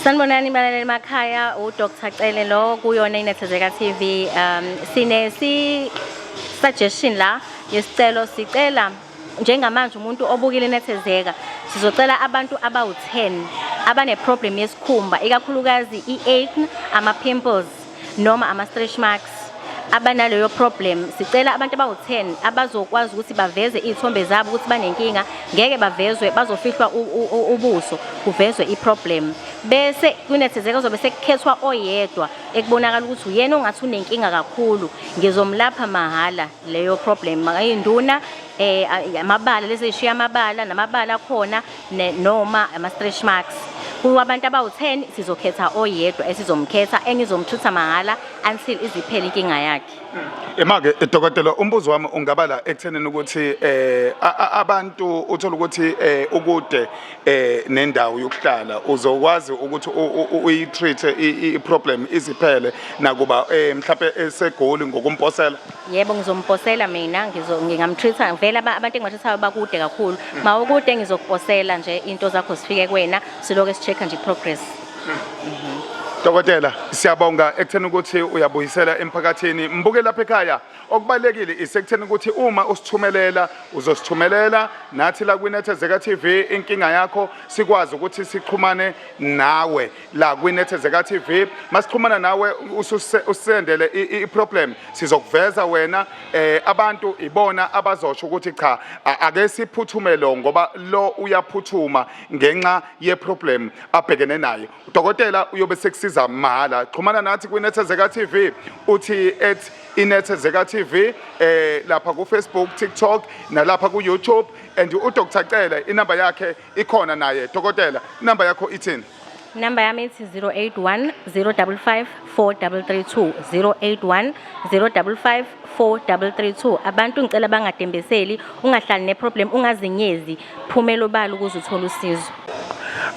Sanibonani balaleli emakhaya, uDr Cele lo kuyona iNethezeka TV. Sine si suggestion la yesicelo, sicela njengamanje umuntu obukile iNethezeka, sizocela abantu abawu-10 abane problem yesikhumba, ikakhulukazi i-acne, ama-pimples noma ama-stretch marks, abanaleyo problem. Sicela abantu abawu-10 abazokwazi ukuthi baveze iy'thombe zabo ukuthi banenkinga. Ngeke bavezwe, bazofihlwa ubuso, kuvezwe i-problem, bese kuNethezeka kuzobe sekukhethwa oyedwa ekubonakala ukuthi uyena ongathi unenkinga kakhulu. Ngizomlapha mahhala leyo problem, makayinduna, amabala lezi ey'shiya amabala namabala akhona noma ama-stretch marks. Kubantu abawu-10 sizokhetha oyedwa esizomkhetha engizomthutha mahhala until iziphele inkinga yakhe. Ema-ke dokotela, umbuzo wami ungaba la ekuthenini ukuthi abantu uthola ukuthi ukude nendawo yokuhlala, uzokwazi ukuthi uyi-treat i-problem iziphele nakuba mhlawumbe eseGoli ngokumposela? Yebo, ngizomposela mina, ngingamtreat-a vele. Abantu engibatreat-ayo bakude kakhulu. Ma ukude ngizokuposela nje, into zakho zifike kuwena, siloke si-check-a nje i-progress. Dokotela, siyabonga ekutheni ukuthi uyabuyisela emphakathini. Mbuke lapha ekhaya, okubalulekile isekutheni ukuthi uma usithumelela, uzosithumelela nathi la kwiNethezeka TV inkinga yakho, sikwazi ukuthi sixhumane nawe la kwiNethezeka TV. Masixhumana nawe, usendele i-problem, sizokuveza wena. Abantu ibona abazosho ukuthi cha, ake siphuthume lo ngoba lo uyaphuthuma ngenxa ye-problem abhekene nayo. Udokotela uyobe sekusiza mahhala. Xhumana nathi kwiNethezeka TV, uthi @InethezekaTV lapha ku Facebook, TikTok nalapha ku YouTube. And uDr Cele inamba yakhe ikhona naye. Dokotela, inamba yakho ithini? Namba yami ithi 081 055 4332, 081 055 4332. Abantu ngicela bangadembeseli, ungahlali neproblem, ungazinyezi, phumela obala ukuze uthole usizo.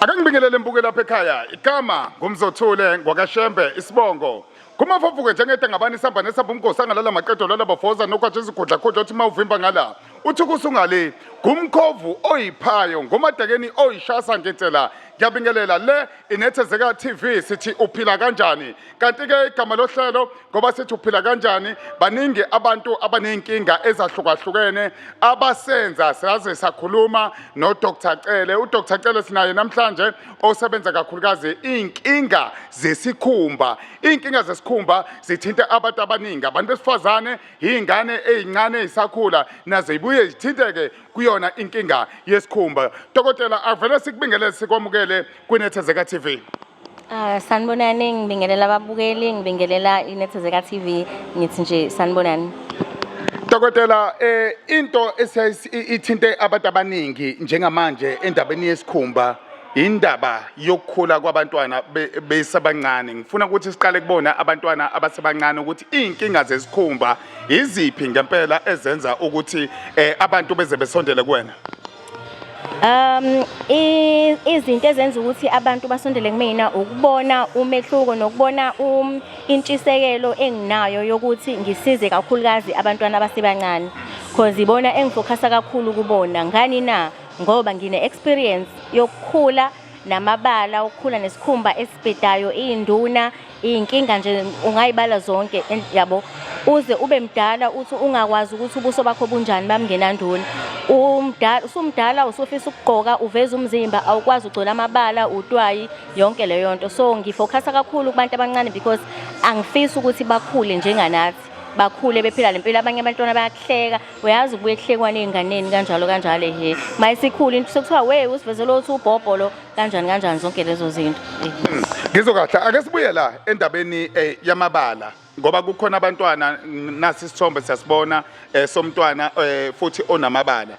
Ake ngibingelele mbuke lapha ekhaya. Igama ngumzothule ngwakaShembe, isibongo kumafofuke njengede ngabani isamba nesamba umgosi angalala maqedo lala bafoza nokwatshe izikhudla khudla uthi mawuvimba ngala uthi kusungale ngumkhovu oyiphayo ngomadakeni oyishasa ngensela. Ngiyabingelela, le iNethezeka TV, sithi uphila kanjani. Kanti-ke igama lohlelo ngoba sithi uphila kanjani, baningi abantu abaney'nkinga ezahlukahlukene abasenza saze sakhuluma noDr Cele. UDr Cele sinaye namhlanje osebenza kakhulukazi iy'nkinga zesikhumba. Iy'nkinga zesikhumba zithinta abantu abaningi, abantu besifazane, iy'ngane ey'ncane ey'sakhula nazo ibuye zithinteke kuyona inkinga yesikhumba. Dokotela, avele sikubingelele, sikwamukele kwiNethezeka TV. Ah, sanibonani, ngibingelela ababukeli, ngibingelela iNethezeka TV, ngithi nje sanibonani. Dokotela, into ithinte abantu abaningi njengamanje endabeni yesikhumba indaba yokukhula kwabantwana besabancane. Ngifuna ukuthi siqale kubona abantwana abasebancane ukuthi iy'nkinga zesikhumba iziphi ngempela ezenza ukuthi abantu beze besondele kuwena. Izinto ezenza ukuthi abantu basondele kumina ukubona umehluko nokubona intshisekelo enginayo yokuthi ngisize kakhulukazi abantwana abasebancane. 'Cause ibona engifocusa kakhulu kubona. Ngani na? Ngoba ngine experience yokukhula namabala, ukukhula nesikhumba esibhedayo, iy'nduna, iy'nkinga nje ungayibala zonke, yabo. Uze ube mdala uthi ungakwazi ukuthi ubuso bakho bunjani bamngenanduna. Umdala, usumdala, usufisa ukugqoka uveze umzimba, awukwazi, ugcwele amabala, utwayi, yonke leyo nto. So ngifocusa kakhulu kubantu abancane because angifisi ukuthi bakhule njenganathi. Bakhule bephila lempilo, abanye abantwana bayakuhleka, uyazi kubuye kuhlekwane ey'nganeni kanjalo kanjalo ehe. Mayisikhula into sekuthiwa we usivezele uthi ubhobho lo kanjani kanjani, zonke lezo zinto. Ngizwe kahle. Ake sibuye la endabeni yamabala ngoba kukhona abantwana, nasi isithombe siyasibona somntwana futhi onamabala.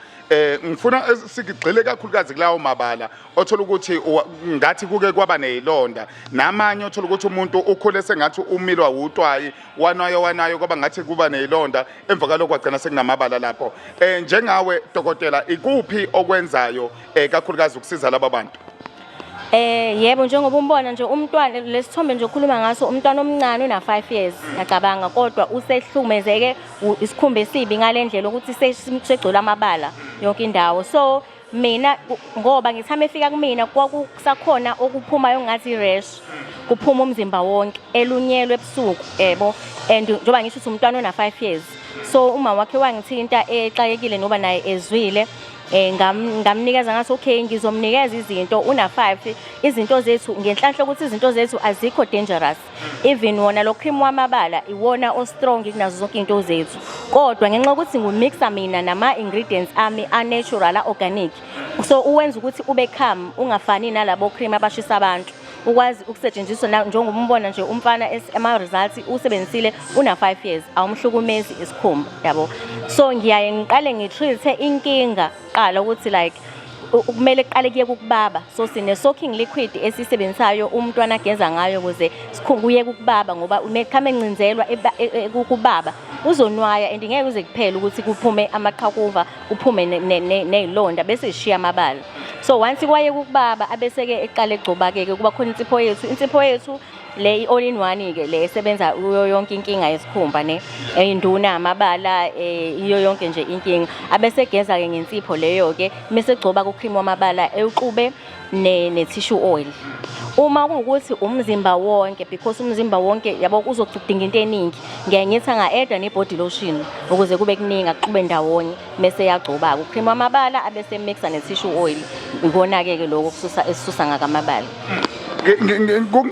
Ngifuna sigxile kakhulukazi kulawo mabala othola ukuthi ngathi kuke kwaba nezilonda, namanye othola ukuthi umuntu ukhule sengathi umilwa utwayi, wanayo wanayo kwaba ngathi kuba nezilonda, emva kalokho wagcina sekunamabala lapho. Njengawe dokotela, ikuphi okwenzayo kakhulukazi ukusiza laba bantu? Yebo, njengoba umbona nje umntwana, lesithombe nje okhuluma ngaso, umntwana omncane una 5 years ngiyacabanga, kodwa usehlukumezeke isikhumba esibi ngalendlela ukuthi segcwele amabala yonke indawo. So Mina ngoba ngithi uma efika kumina kwakusakhona okuphumayo ngathi i-rash, kuphuma umzimba wonke, elunyelwe ebusuku, yebo. And njengoba ngisho ukuthi umntwana ona-5 years, so uma wakhe wangithinta exakekile noba naye ezwile, ngamnikeza ngathi okay, ngizomnikeza izinto una 5. Izinto zethu, ngenhlanhla ukuthi izinto zethu azikho dangerous. Even wona lo cream wamabala iwona o strong kunazo zonke izinto zethu, kodwa ngenxa yokuthi ngumixa mina nama ingredients ami a natural, a organic, so uwenza ukuthi ube calm, ungafani nalabo cream abashisa abantu. Ukwazi ukusetshenziswa njengoba umbona nje umfana, ama-results usebenzisile una 5 years, awumhlukumezi isikhumba, yabo. So ngiyaye ngiqale ngi-treat inkinga qala, ukuthi like kumele kuqale kuye ukubaba. So sine soaking liquid esisebenzisayo umntwana ageza ngayo ukuze kuyeke ukubaba, ngoba unekhama encinzelwa kubaba uzonwaya and ngeke kuze kuphele ukuthi kuphume amaqhakuva, kuphume ney'londa bese zishiya amabala. So once kwayeka ukubaba, abese-ke eqala egcoba-ke ke, kuba khona insipho yethu, insipho yethu le i-all in one ke, le esebenza kuyo yonke inkinga yesikhumba, ne induna, amabala, iyo yonke nje inkinga. Abese geza ke ngensipho leyo ke, mase egcoba ku cream wamabala, ewuxube ne tissue oil. Uma kuwukuthi umzimba wonke, because umzimba wonke, yabo, uzodinga into eningi, ngiyaye ngithi anga-add ne-body lotion ukuze kube kuningi, axube ndawonye, mese yagcoba u-cream wamabala, abese mixa ne-tissue oil. Ikona-ke ke lokho kususa esisusa ngakamabala.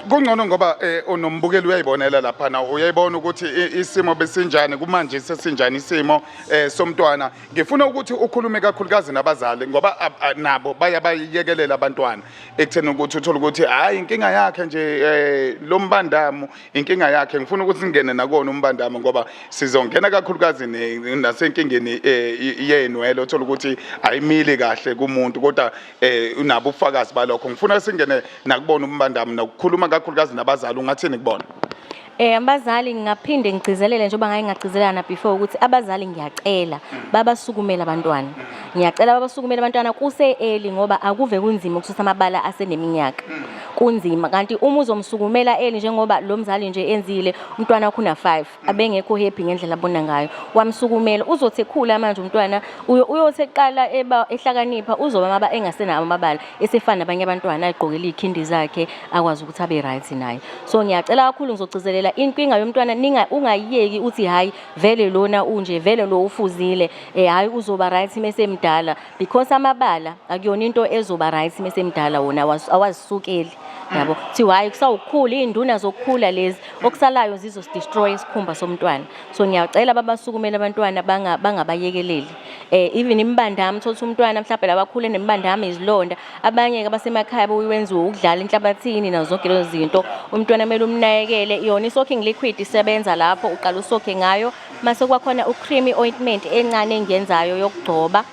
Kungcono ngoba unombukeli uyayibonela laphana, uyayibona ukuthi isimo besinjani, kumanje sesinjani isimo somntwana. Ngifuna ukuthi ukhulume kakhulukazi nabazali, ngoba nabo baya bayekelela abantwana ekutheni ukuthi uthole ukuthi hayi, inkinga yakhe nje lo mbandamo, inkinga yakhe. Ngifuna ukuthi singene nakona umbandamo, ngoba sizongena kakhulukazi nasenkingeni yenwele, uthola ukuthi ayimili kahle kumuntu, kodwa unabo ubufakazi balokho. Ngifuna singene nakubona umbandamo nokukhuluma kakhulukazi nabazali. Ungathini kubona? Abazali, ngingaphinde ngigcizelele njengoba ngake ngagcizelana before ukuthi abazali, ngiyacela babasukumele abantwana. Ngiyacela babasukumele abantwana kuse early, ngoba akuve kunzima ukususa amabala aseneminyaka. Kunzima, kanti uma uzomsukumela early njengoba lo mzali nje enzile, umntwana wakho una 5, abengekho happy ngendlela abona ngayo, wamsukumela, uzothi ekhula manje umntwana uyothi eqala eba ehlakanipha, uzoba maba engasenawo amabala, esefana nabanye abantwana, ayigqokele iy'khindi zakhe, akwazi ukuthi abe right naye. So ngiyacela kakhulu, ngizogcizelela inkinga yomntwana, ninga ungayiyeki uthi hayi, vele lona unje, vele lo ufuzile, hayi, uzoba right mesemdala, because amabala akuyona into ezoba right mesemdala, wona awazisukeli, yabo. Kuthiwa hayi, kusawukukhula, iy'nduna zokukhula lezi okusalayo zizos-destroy isikhumba somntwana. So ngiyacela babasukumele abantwana, bangabayekeleli. Even imibandamo, uthola umntwana mhlawumbe labakhule nemibandamo, izilonda, abanye-ke abasemakhaya bowenziwe ukudlala enhlabathini nazo zonke lezo zinto. Umntwana kumele umnakekele. Yona i-soaking liquid isebenza lapho uqala usokhe ngayo, mase kwakhona u-creamy ointment encane engiyenzayo yokugcoba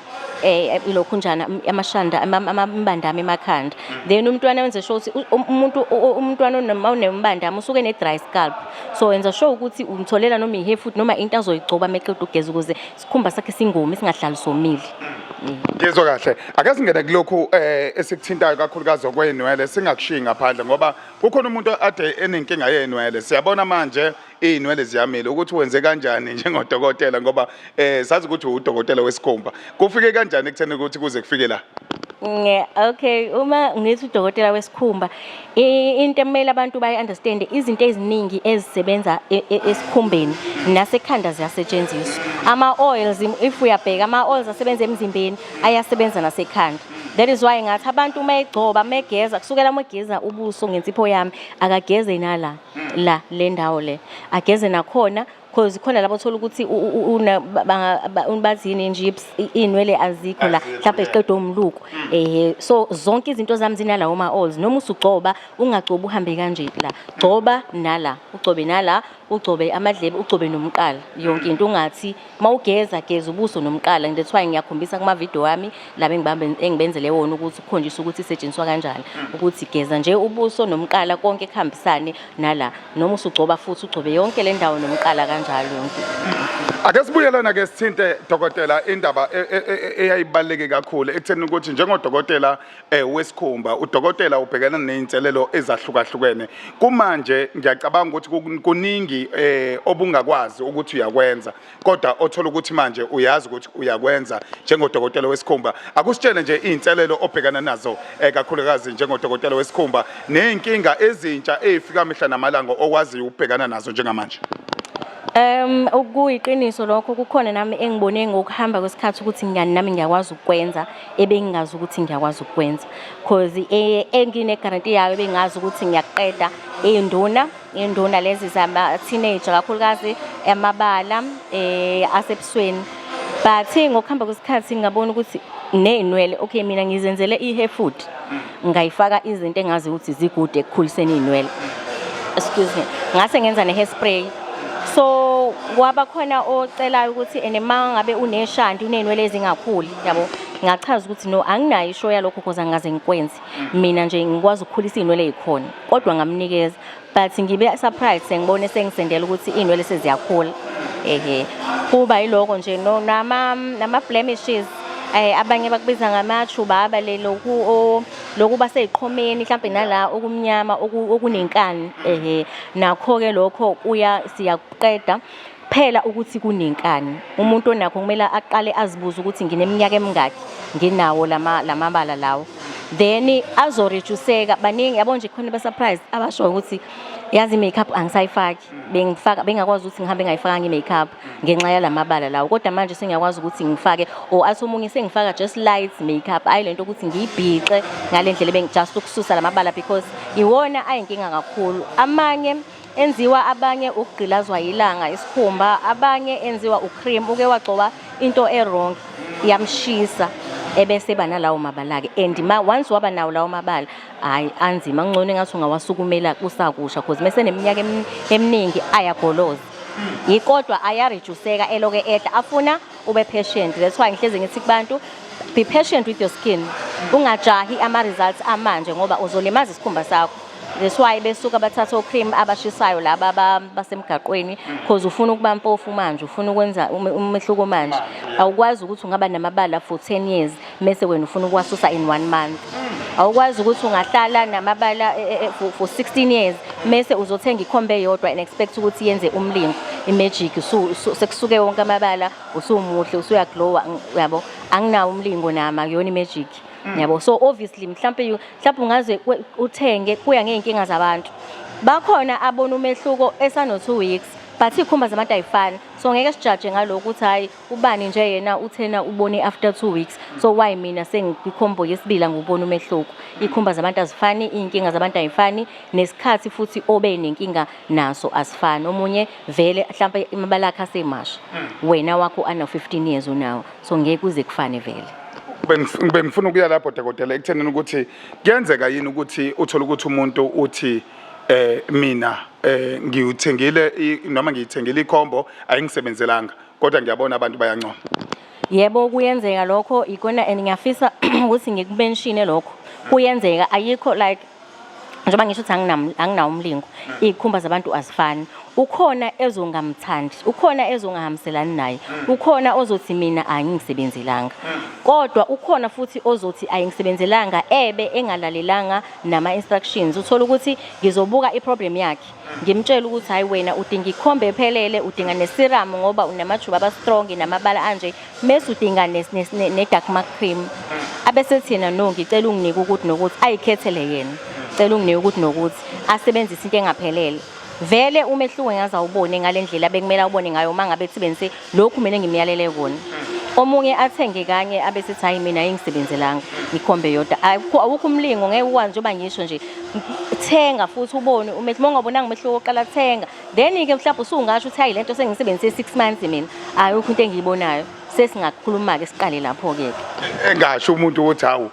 ilokhu njana amashanda amambandamo emakhanda. Then umntwana wenze sure ukuthi umuntu umntwana onembandamo usuke ne-dry scalp, so wenza sure ukuthi umtholela noma i-hair food noma into azoyigcoba meqeda ukugeza, ukuze isikhumba sakhe singomi, singahlali somile. Ngizwa kahle. Ake singene kulokhu esikuthintayo kakhulukazi okwenwele, singakushiyi ngaphandle, ngoba kukhona umuntu ade enenkinga yenwele. Siyabona manje iy'nwele ziyamile, ukuthi wenze kanjani njengodokotela, ngoba sazi ukuthi udokotela wesikhumba. Kufike kanjani ekutheni ukuthi kuze kufike la? Okay, uma ngithi udokotela wesikhumba, into ekumele abantu bayi-understand, izinto eziningi ezisebenza esikhumbeni nasekhanda ziyasetshenziswa. Ama-oils, if uyabheka ama-oils asebenza emzimbeni ayasebenza nasekhanda. That is why ngathi abantu uma egcoba, uma egeza, kusukela uma egeza ubuso ngensipho yami, akageze nala la le ndawo le, ageze nakhona, cause khona lapho uthola ukuthi bathini nje, iy'nwele azikho la, Azikho, mhlawumbe ziqedwe umluko. So zonke izinto zami zinalawo ma-oils. Noma usugcoba, ungagcobi uhambe kanje la, gcoba nala, ugcobe nala, ugcobe amadlebe, ugcobe nomqala, yonke into. Ungathi mawugeza, geza ubuso nomqala. That's why ngiyakhombisa kuma-video wami laba engibenzele wona ukuthi kukhonjiswe ukuthi isetshenziswa kanjani, ukuthi geza nje ubuso nomqala, konke kuhambisane nala. Noma usugcoba futhi, ugcobe yonke le ndawo nomqala kanjalo. Kanjalo yonke. Ake sibuyelana ke sithinte, dokotela, indaba eyayibaluleke kakhulu ekutheni ukuthi njengodokotela wesikhumba, udokotela ubhekana nezinselelo ezahlukahlukene. Kumanje ngiyacabanga ukuthi kuningi obungakwazi ukuthi uyakwenza, kodwa othola ukuthi manje uyazi ukuthi uyakwenza njengodokotela wesikhumba. Akusitshele nje izinselelo obhekana nazo kakhulukazi njengodokotela wesikhumba, nezinkinga ezintsha ezifika mihla namalanga okwaziyo ukubhekana nazo njengamanje. Okuyiqiniso lokho, kukhona nami engibone ngokuhamba kwesikhathi ukuthi ngani nami ngiyakwazi ukukwenza ebengingazi ukuthi ngiyakwazi ukukwenza, cause engine guarantee yayo bengazi ukuthi ngiyakuqeda induna induna lezi zama teenager, kakhulukazi amabala asebusweni. But ngokuhamba kwesikhathi ngabona ukuthi nezinwele, okay, mina ngizenzele i-hair food, ngayifaka izinto engazi ukuthi zigude ekukhuliseni izinwele, excuse me, ngase ngenza ne-hairspray. So kwaba khona ocelayo ukuthi ene ma ngabe uneshandi, uney'nwele ezingakhuli, yabo. Ngachaza ukuthi no, anginayo isho yalokho, cause angaze ngikwenze mina nje, ngikwazi ukukhulisa iy'nwele ey'khona, kodwa ngamnikeza. But ngibe surprised sengibone sengisendela ukuthi iy'nwele seziyakhula. Ehe, kuba yiloko nje, no, nama blemishes, abanye bakubiza ngamajuba le lokhu loku baseyiqhomeni mhlambe, nala okumnyama okunenkani. Ehe, nakho ke lokho kuya siyakuqeda phela ukuthi kunenkani. Umuntu onakho kumele aqale azibuze ukuthi ngineminyaka emingaki nginawo lamabala lawo, then azoreduceka. Baningi, yabo nje, khona ba-surprise abasho ukuthi yazi i-makeup angisayifaki, bengifaka bengakwazi ukuthi ngihambe ngayifakanga i-makeup ngenxa yalamabala lawo, kodwa manje sengiyakwazi ukuthi ngifake, or athi omunye sengifaka just light makeup, ayi lento ukuthi ngiyibhixe ngale ndlela just ukususa lamabala, because iwona ayinkinga kakhulu. Amanye enziwa, abanye ukugqilazwa yilanga isikhumba, abanye enziwa ucream, uke wagcoba into e-wrong yamshisa, ebese eba nalawo mabala-ke. And ma once waba nawo lawo mabala, hhayi, anzima, ngcono engathi ungawasukumela kusakusha, cause mese neminyaka eminingi ayagoloza yikodwa ayareduceka, eloke ehla, afuna ube patient. That's why ngihlezi ngithi kubantu, be patient with your skin, ungajahi ama-results amanje ngoba uzolimaza isikhumba sakho. That's why besuka bathatha ocream abashisayo laba basemgaqweni, cause ufuna ukuba mpofu manje, ufuna ukwenza umehluko manje. Awukwazi ukuthi ungaba namabala for 10 years mese wena ufuna ukuwasusa in one month. Awukwazi ukuthi ungahlala namabala for 16 years mese uzothenga ikhombe eyodwa and expect ukuthi yenze umlingo, imagic, sekusuke wonke amabala, usumuhle, usuyaglowa, yabo. Anginawo umlingo nami, akuyona imagic, yabo. So obviously mhlampe ungaze uthenge, kuya ngey'nkinga zabantu. Bakhona abona umehluko esano 2 weeks, but iy'khumba zabantu ayifani, so ngeke sijaje ngalokhu ukuthi hhayi, ubani nje yena uthena ubone after 2 weeks, so why mina sengikwikhombo yesibili angiwubona umehluko? Iy'khumba zabantu azifani, iy'nkinga zabantu ayifani, nesikhathi futhi obe nenkinga naso asifani. Omunye vele mhlampe amabala akhe asemasha, wena wakho ana 15 years unawo, so ngeke kuze kufane vele. Bengifuna ukuya lapho, dokotela, ekuthenini ukuthi kuyenzeka yini ukuthi uthole ukuthi umuntu uthi mina ngiwuthengile noma ngiyithengile ikhombo, ayingisebenzelanga, kodwa ngiyabona abantu bayancoma? Yebo, kuyenzeka lokho ikona, and ngiyafisa ukuthi ngikumenshine lokho. Kuyenzeka, ayikho like njengoba ngisho ukuthi anginawo umlingo, iy'khumba zabantu azifani. Ukhona ezongamthandi, ukhona ezongahambiselani naye, ukhona ozothi mina angingisebenzelanga, kodwa ukhona futhi ozothi ayingisebenzelanga ebe engalalelanga nama-instructions. Uthola ukuthi ngizobuka i-problem yakhe, ngimtshele ukuthi hayi, wena udinga ikhombe ephelele, udinga neserum ngoba unamajuba aba-strong namabala anje, mese udinga ne-dark mark cream, abese thina no, ngicela unginike ukuthi nokuthi, ayikhethele yena, cela unginike ukuthi nokuthi, asebenzise into engaphelele. Vele umehluko ngaze awubone ngale ndlela bekumele awubone ngayo uma ngabe sebenzise lokhu mina engimyalele kona. Omunye athenge kanye abe sethi hayi, mina ayingisebenzelanga ikhombe yodwa. Awukho umlingo, ngeke ukwazi. Njengoba ngisho nje, thenga futhi ubone umehluko. Uma ungabonanga umehluko oqala, thenga, then-ke mhlawumbe usungasho ukuthi hayi, lento sengisebenzise 6 months mina, ayikho into engiyibonayo. Sesingakhuluma-ke, siqale lapho-ke. Engasho umuntu ukuthi hawu,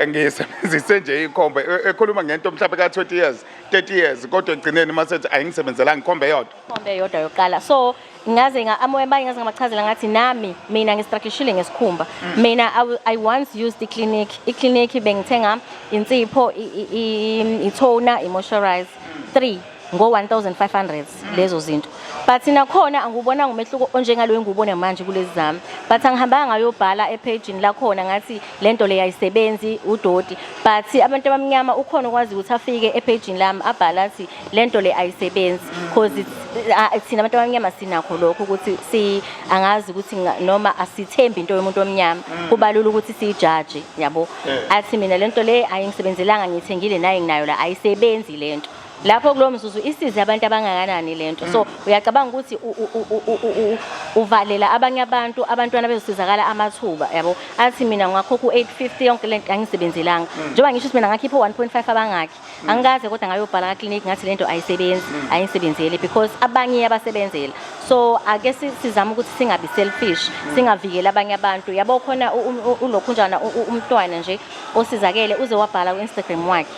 ngiyisebenzise nje ikhombe, ekhuluma ngento mhlawumbe ka-20 years, 30 years, kodwa ekugcineni uma sethi ayingisebenzelanga ikhombe eyodwa. Ikhombe eyodwa yokuqala. So ngaze abanye ngaze ngabachazela ngathi nami mina ngistrugglishile ngesikhumba. Mina I once used i-clinic. I-clinic bengithenga insipho, i-toner, i-moisturizer, 3 ngo-1500 lezo zinto. But But nakhona angiwubonanga umehluko onjengalo engiwubona manje kulezi zami. But angihambanga ngayobhala ephejini lakhona ngathi lento le ayisebenzi, udoti. But abantu abamnyama ukhona okwazi ukuthi afike ephejini lami abhala athi lento le ayisebenzi, cause thina abantu abamnyama sinakho lokho ukuthi si angazi ukuthi noma asithembi into yomuntu omnyama, kubalula ukuthi siyijaje, yabo. Athi mina lento le ayingisebenzelanga, ngiyithengile naye, nginayo la, ayisebenzi lento. Lapho kulowo mzuzu isize abantu abangakanani lento? So uyacabanga ukuthi uvalela abanye abantu, abantwana bezosizakala amathuba, yabo. Athi mina ngakhokha u-850 yonke lento angisebenzelanga. Njengoba ngisho ukuthi mina ngakhipha u-1.5 abangakhi, angikaze kodwa ngayobhala kaklinikhi ngathi lento ayisebenzi, ayingisebenzeli, because abanye iyabasebenzela. So ake sizame ukuthi singabi selfish, singavikeli abanye abantu, yabo. Khona ulokhunjana umntwana nje osizakele uze wabhala ku-Instagram wakhe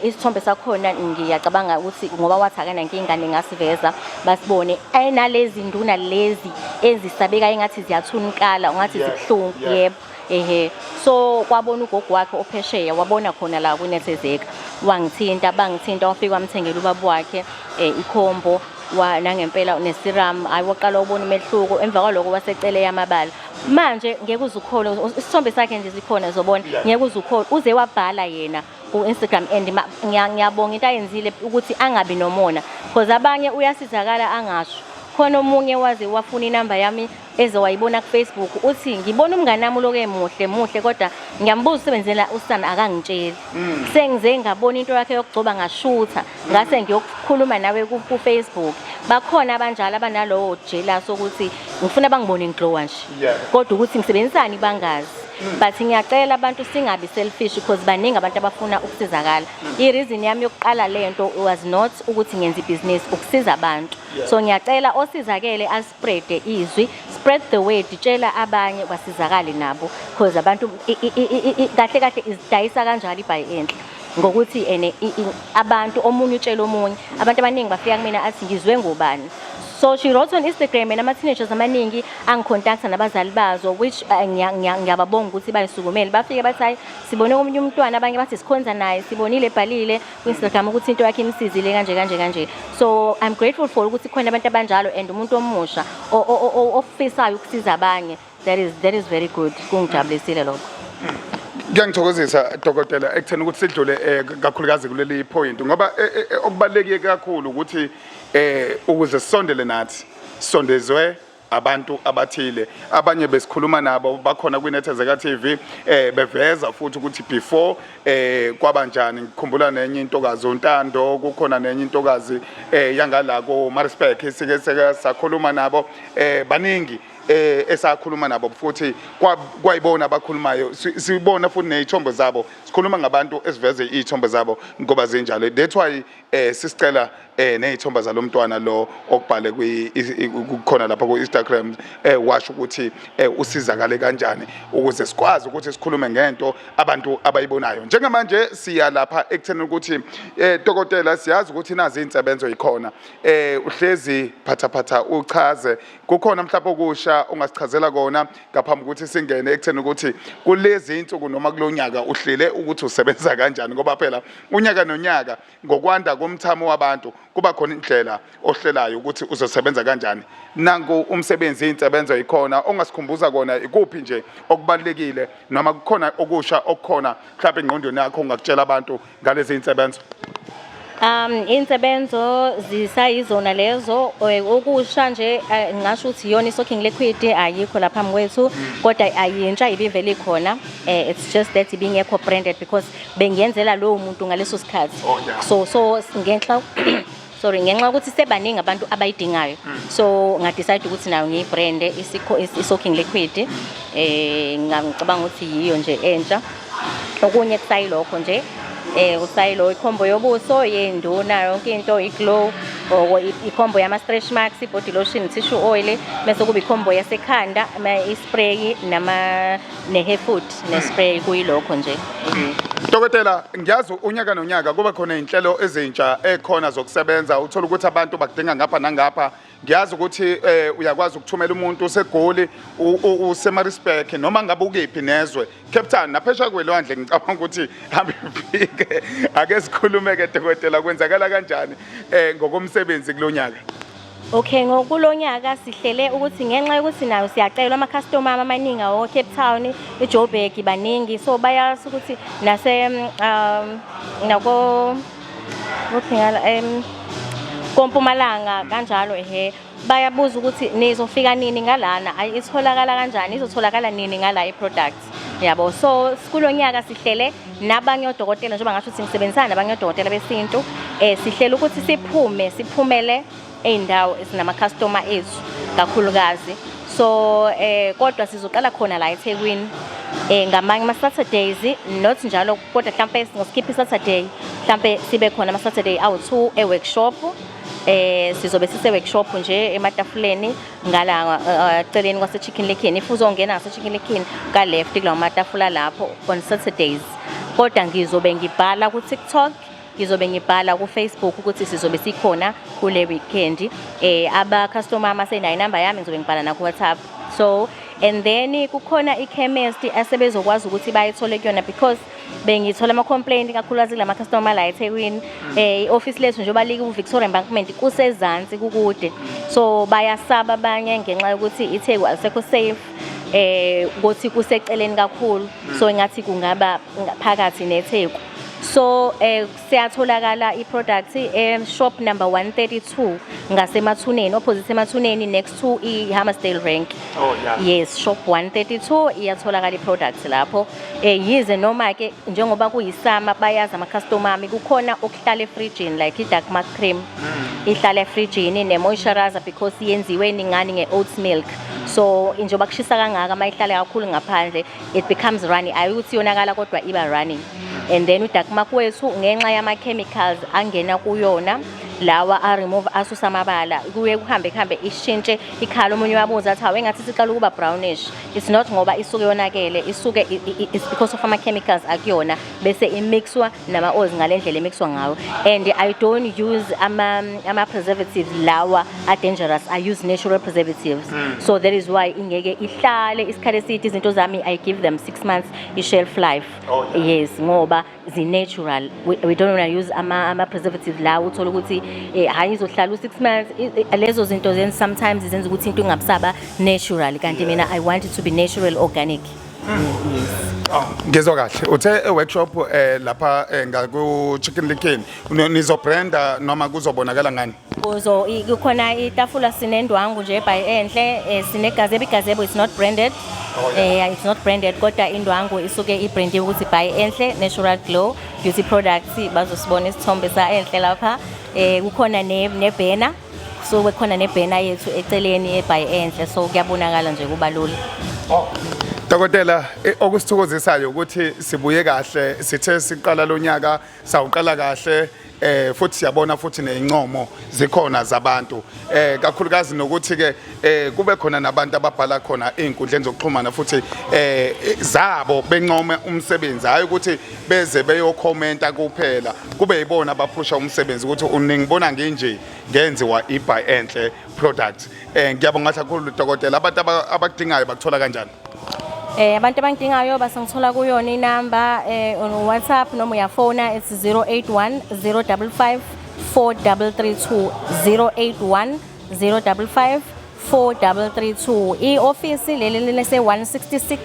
isithombe sakhona. Ngiyacabanga ukuthi ngoba wathi akanankinga ningasiveza basibone, enalezi nduna lezi ezisabeka engathi ziyathunkala, ungathi zibuhlungu. Yebo, ehe. So kwabona ugogo wakhe ophesheya, wabona khona la kuNethezeka, wangithinta, bangithinta, wafika wamthengela ubaba wakhe i-combo wa nangempela ne-serum. Hayi, waqala ubona umehluko. Emva kwaloko wasecele yamabala. Manje ngeke uze ukholwe, isithombe sakhe nje sikhona, zobona. Ngeke uze ukholwe, uze wabhala yena ku-Instagram and ngiyabonga into ayenzile ukuthi angabi nomona, because abanye uyasizakala angasho. Khona omunye waze wafuna inamba yami eze wayibona ku-Facebook, uthi ngibona umngane wami uloku emuhle muhle, kodwa ngiyambuza usebenzela usana, akangitsheli. Sengize ngabona into yakhe yokugcoba, ngashutha, ngase ngiyokukhuluma nawe ku-Facebook. Bakhona abanjalo abanalowo jealous ukuthi ngifuna bangibone ngiglowa nje, kodwa ukuthi ngisebenzisani bangazi. But ngiyacela abantu singabi selfish, because baningi abantu abafuna ukusizakala. I-reason yami yokuqala lento was not ukuthi ngenze ibhizinisi, ukusiza abantu. So ngiyacela osizakele aspreade izwi, spread the word, tshela abanye basizakale nabo, because abantu kahle kahle izidayisa kanjalo iBhayi Enhle, ngokuthi ene abantu omunye utshela omunye. Abantu abaningi bafika kumina athi ngizwe ngobani. So she wrote on Instagram and ama-teenagers amaningi angicontacta nabazali bazo, which ngiyababonga ukuthi bayisukumele, bafike bathi hayi, sibone omunye umntwana. Abanye bathi sikhonza naye, sibonile ebhalile ku-Instagram ukuthi into yakhe imsizile kanje kanje kanje. So I'm grateful for ukuthi khona abantu abanjalo and umuntu omusha ofisayo ukusiza abanye. That is very good, kungijabulisile lokho. Kuyangithokozisa, dokotela, ekutheni ukuthi sidlule kakhulukazi kuleli point, ngoba okubalulekile kakhulu ukuthi ukuze sisondele nathi sisondezwe abantu abathile. Abanye besikhuluma nabo bakhona kwiNethezeka TV, beveza futhi ukuthi before kwabanjani. Ngikhumbula nenye intokazi uNtando, kukhona nenye intokazi yangala ko Maritzburg, sike sakhuluma nabo. Baningi esakhuluma nabo futhi kwayibona abakhulumayo. Sibona futhi nezithombe zabo, sikhuluma ngabantu esiveze izithombe zabo ngoba zinjalo. That's why sisicela nezithombe zalomntwana lo okubhale kwi kukhona lapha ku Instagram, washo ukuthi usizakale kanjani, ukuze sikwazi ukuthi sikhulume ngento abantu abayibonayo. Njengamanje siya lapha ekutheni ukuthi dokotela, siyazi ukuthi nazi insebenzo ikhona, uhlezi phatha phatha uchaze, kukhona mhlawumbe okusha ongasichazela kona ngaphambi kokuthi singene ekutheni ukuthi kulezi insuku noma kulonyaka uhlele ukuthi usebenza kanjani? Ngoba phela unyaka nonyaka ngokwanda komthamo wabantu kuba khona indlela ohlelayo ukuthi uzosebenza kanjani. Nanku umsebenzi, insebenzo ikhona, ongasikhumbuza kona ikuphi nje okubalulekile, noma kukhona okusha okukhona mhlawumbe engqondweni yakho ongakutshela abantu ngalezi insebenzo? Insebenzo zisayizona lezo. Okusha nje ngingasho ukuthi iyona i-soaking liquid, ayikho lapha phambi kwethu, kodwa ayintsha, ibivele ikhona. It's just that ibingekho branded because bengiyenzela lowo muntu ngaleso sikhathi. So ngenxa, sorry, ngenxa yokuthi sebaningi abantu abayidingayo, so ngadecide ukuthi nayo ngiyibrande i-soaking liquid. Ngicabanga ukuthi yiyo nje entsha. Okunye kusayilokho nje, kusayilo i-combo yobuso yenduna, yonke into, i-glow or i-combo yama-stretch marks, i-body lotion, tissue oil, bese kuba i-combo yasekhanda, i-spray nama ne-hair food ne-spray, kuyilokho nje. Dokotela, ngiyazi unyaka nonyaka kuba khona inhlelo ezintsha ekhona zokusebenza, uthola ukuthi abantu bakudinga ngapha nangapha. Ngiyazi ukuthi uyakwazi ukuthumela umuntu useGoli, useMaritzburg, noma ngabe ukephi nezwe, Cape Town naphesheya kwelwandle, ngicabanga ukuthi hambe ifike. Ake sikhulume ke, dokotela, kwenzakala kanjani ngokomsebenzi kulonyaka? Okay, ngokulo nyaka sihlele ukuthi ngenxa yokuthi nayo siyacelwa ama-customer amaningi awo Cape Town, iJoburg baningi, so bayazi ukuthi nase nako kuphi ngala koMpumalanga kanjalo, ehe, bayabuza ukuthi nizofika nini ngalana, ayi itholakala kanjani, izotholakala nini ngala i-product yabo. So kulo nyaka sihlele nabanye odokotela, njengoba ngasho ukuthi ngisebenzisana nabanye odokotela besintu, sihlele ukuthi siphume siphumele ey'ndawo ezinama-customer ethu kakhulukazi. So kodwa sizoqala khona la eThekwini ngamanye ama-Saturdays, not njalo, kodwa mhlampe singaskipha i-Saturday, mhlampe sibe khona ama-Saturday awu-2 e-workshop. Sizobe sise workshop nje ematafuleni ngala celeni kwase Chicken Licken. If uzongena ngase Chicken Licken ka left kulawo matafula lapho on Saturdays. Kodwa ngizobe ngibhala ku TikTok, ngizobe ngibhala ku Facebook ukuthi sizobe sikhona kule weekend. Aba customer masenayo inamba yami, ngizobe ngibhala na ku WhatsApp. So and then kukhona i-chemist asebezokwazi ukuthi bayithole kuyona, because bengithola ama-complaint kakhulukazi kulama customer la eThekwini. I-office lethu njengoba liku Victoria Embankment kusezansi, kukude, so bayasaba abanye ngenxa yokuthi iTheku alisekho safe, ukuthi kuseceleni kakhulu, so engathi kungaba phakathi neTheku. So siyatholakala i-product shop number 132 ngasemathuneni, opposite emathuneni, next to i-Hammersdale Rank. Yes, shop 132 iyatholakala i-product lapho. Yize noma ke njengoba kuyisama bayazi ama-customer ami, kukhona okuhlala efrijini like i-dark mark cream ihlala efrijini ne-moisturizer, because yenziwe ningani nge-oats milk, so njengoba kushisa kangaka, uma ihlala kakhulu ngaphandle it becomes runny. Ayikuthi yonakala, kodwa iba runny. And then u-dark mark wethu, ngenxa yama-chemicals angena kuyona lawa a-remove, asusa amabala, kuye kuhambe kuhambe ishintshe i-colour. Omunye uyabuza athi, "Hawu, engathi siqala ukuba brownish." It's not ngoba isuke yonakele, isuke it's because of ama-chemicals akuyona, bese imixwa nama-oils ngale ndlela emixwa ngayo. And I don't use ama-preservatives lawa a-dangerous, I use natural preservatives, so that is why ingeke ihlale isikhathi eside. Izinto zami I give them 6 months i-shelf life. Yes, ngoba zi-natural. We don't wanna use ama-preservatives la uthola ukuthi hhayi, izohlala u-6 months. Lezo zinto zenza sometimes zenza ukuthi into ingabusaba natural, kanti mina I want it to be natural, organic, yes. Ngizwa kahle, uthe e-workshop lapha ngaku Chicken Licken nizobranda noma kuzobonakala ngani? Kukhona itafula, sinendwangu nje by enhle, sinegazebo. Igazebo is not branded. It's not branded, kodwa indwangu isuke ibrandiwe ukuthi by Enhle Natural Glow Beauty Products. Bazosibona isithombe sa Enhle lapha. Kukhona ne nebanner, so kukhona nebanner yethu eceleni by Enhle, so kuyabonakala nje, kuba lula. Dokotela, okusithokozisayo ukuthi sibuye kahle, sithe siqala lo nyaka sawuqala kahle, futhi siyabona futhi nezincomo zikhona zabantu, kakhulukazi nokuthi ke kube khona nabantu ababhala khona einkundleni zokuxhumana futhi zabo bencome umsebenzi, hayi ukuthi beze beyokhomenta kuphela, kube yibona abaphusha umsebenzi ukuthi uningibona nginje ngenziwa iBy Enhle product. Ngiyabonga kakhulu, dokotela. Abantu abakudingayo bakuthola kanjani? Abantu abangidingayo basangithola kuyona inamba on WhatsApp noma uyafona, it's 081 055 4332, 081 055 4332. I-ofisi leli lese 166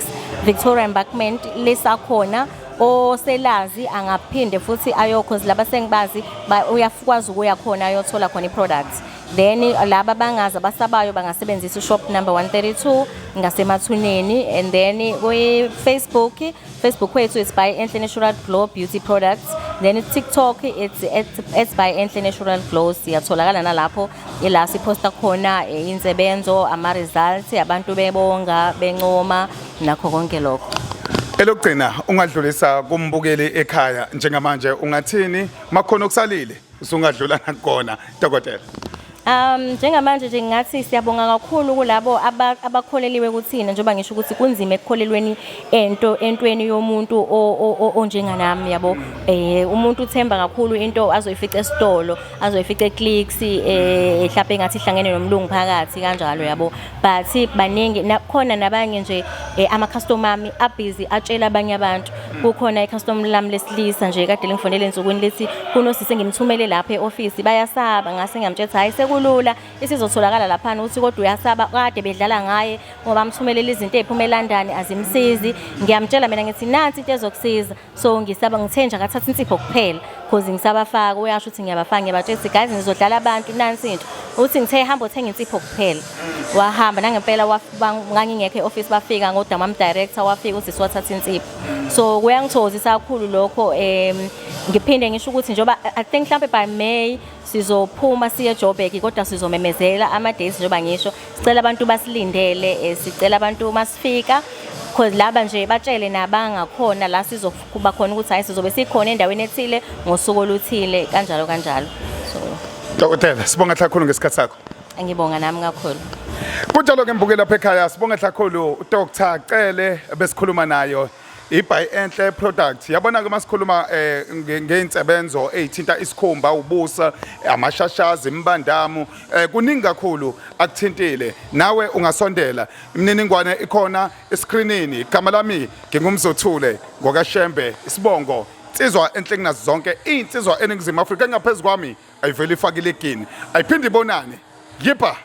Victoria Embankment lisakhona. Oselazi angaphinde futhi ayokho laba sengibazi, uyakwazi ukuya khona ayothola khona i-product. Then laba abangazi, abasabayo, bangasebenzisa shop number 132 ngasemathuneni. And then kwi-Facebook, Facebook wethu is by Enhle Natural Glow Beauty Products. Then TikTok it's by Enhle Natural Glow. Siyatholakala nalapho, ila siphosta khona insebenzo, ama-results, abantu bebonga, bencoma, nakho konke lokho. Elokugcina ungadlulisa kumbukeli ekhaya njengamanje, ungathini makhona okusalile usungadlula nakona, dokotela? Njengamanje nje ngingathi siyabonga kakhulu kulabo abakholeliwe kuthina, njengoba ngisho ukuthi kunzima ekukholelweni ento entweni yomuntu onjenganami, yabo. Umuntu uthemba kakhulu into azoyifica esitolo, azoyifica eClicks, mhlawumbe engathi ihlangene nomlungu phakathi kanjalo, yabo. But baningi nakhona nabanye nje ama customer ami abusy atshela abanye abantu. Kukhona i-customer lami lesilisa nje kade lingifonele ensukwini, lethi kunosisi engimthumele lapha e-office, bayasaba. Ngase ngiyamtshela hayi. Kulula isizotholakala laphana ukuthi kodwa uyasaba kade bedlala ngaye ngoba amthumelela izinto eziphuma eLondon azimsizi. Ngiyamtshela mina ngithi nansi into ezokusiza. So ngisaba ngithe nje akathatha insipho kuphela cause ngisabafaka uyasho ukuthi ngiyabafaka ngiyabatshela ukuthi guys ngizodlala abantu nansi into. Uthi ngithe hamba othenga insipho kuphela. Wahamba nangempela ngangingekho e-office bafika ngodamam director wafika uthi siwathatha insipho. So kuyangithokozisa kakhulu lokho ngiphinde ngisho ukuthi njengoba I think mhlambe by May sizophuma siye eJoburg kodwa sizomemezela ama dates njengoba ngisho sicela abantu basilindele eh, sicela abantu masifika cause laba nje batshele nabangakhona la sizokuba khona ukuthi hayi sizobe sikhona endaweni ethile ngosuku oluthile kanjalo kanjalo so Dokotela, sibonga kakhulu ngesikhathi sakho. Ngibonga nami kakhulu. Kunjalo ke mbukeli lapha ekhaya sibonga kakhulu uDr Cele besikhuluma nayo ibhayi enhle product yabona ke masikhuluma eh, ngeinsebenzo ezithinta isikhumba ubusa amashashazi imbandamu eh, kuningi kakhulu akuthintile nawe ungasondela imininingwane ikhona escreenini igama lami ngingumzothule ngokaShembe isibongo insizwa enhle kunazo zonke insizwa eningizimu Afrika engaphezulu kwami ayivele ifake ilegini ayiphinde ibonane yipha.